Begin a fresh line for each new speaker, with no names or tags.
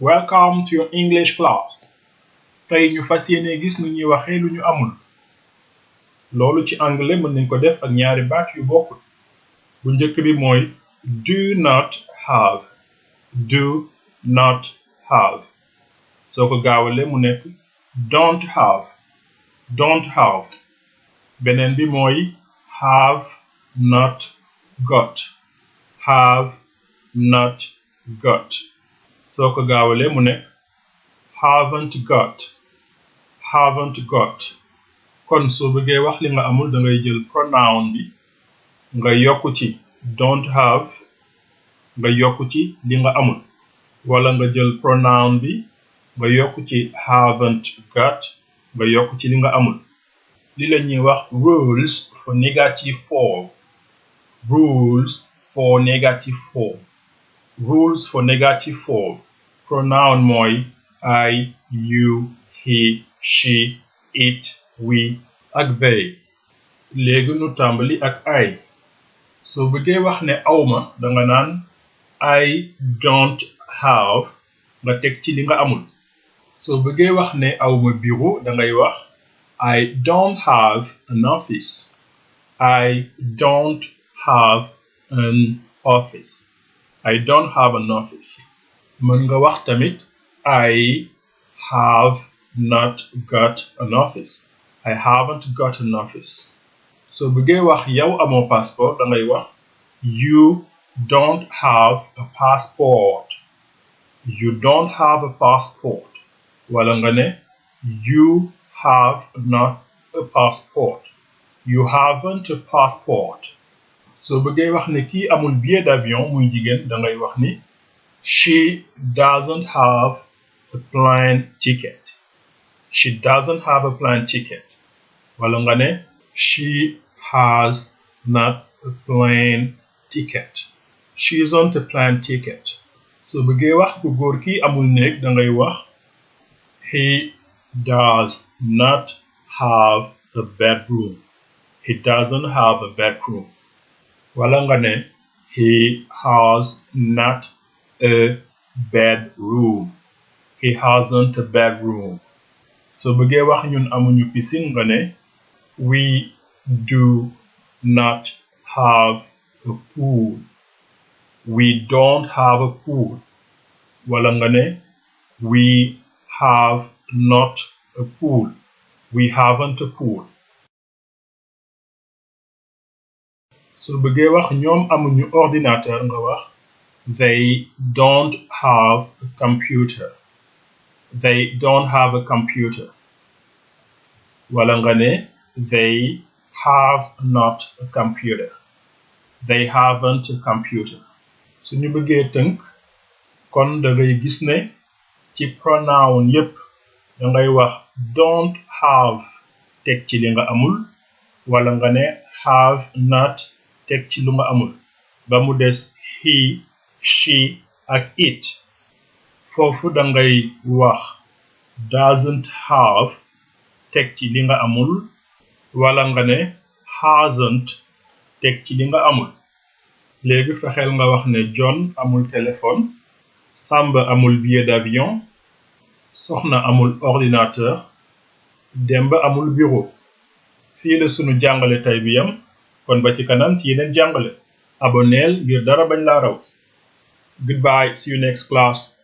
Welcome to your English class. Tey ñu fas yéene gis nu ñuy waxee lu ñu amul. Loolu ci anglais mën nañ ko def ak ñaari baat yu bokkul. Bu njëkk bi mooy do not have. Do not have. Soo ko gaawalee mu nekk don't have. Don't have. Beneen bi mooy have not got. Have not got. Soo ko gaawalee mu nekk haven't got. Haven't got. Kon soo bëggee wax li nga amul da ngay jël pronoun bi nga yokku ci don't have nga yokku ci li nga amul, wala nga jël pronoun bi nga yokku ci haven't got nga yokku ci li nga amul. Li la ñuy wax rules for negative form. Rules for negative form. Rules for negative form. Pronoun mooy I, you, he, she, it, we ak they. Léegi nu tàmbali ak I. Soo bëggee wax ne awma danga naan I don't have nga teg ci li nga amul. Soo bëggee wax ne awma bureau dangay wax I don't have an office. I don't have an office. I don't have an office. Mën nga wax tamit I have not got an office. I haven't got an office. Soo bëggee wax yow amoo passeport dangay wax you don't have a passport. You don't have a passport. Wala nga ne you have not a passport. You haven't a passport. Soo bëggee wax ne kii amul billet d'avion muy jigéen dangay wax ni she doesn't have a plane ticket. She doesn't have a plane ticket. Wala nga ne she has not a plane ticket. She isn't a plane ticket. Soo bëggee wax ku góor ki amul néeg dangay wax he does not have a bedroom. He doesn't have a bedroom. Wala nga ne he has not a bedroom. He hasn't a bedroom. Soo bëggee wax ñun amuñu piscine nga ne we do not have a pool. We don't have a pool. Wala nga ne we have not a pool. We haven't a pool. Soo bëggee wax ñoom amuñu ordinateur nga wax they don't have a computer. They don't have a computer. Wala nga ne they have not a computer. They haven't a computer. Suñu bëggee tënk kon da ngay gis ne ci pronoun yépp da ngay wax don't have teg ci li nga amul, wala nga ne have not teg ci lu nga amul, ba mu des he, she ak it. Foofu da ngay wax doesn't have teg ci li nga amul, wala nga ne hasn't teg ci li nga amul. Léegi fexeel nga wax ne John amul téléphone, Samba amul billet d'avion, Soxna amul ordinateur, Demba amul bureau. Fii la sunu jàngale tey bi yam, kon ba ci kanam ci yeneen jàngale. Abonneel ngir dara bañ la raw. Goodbye, see you next class.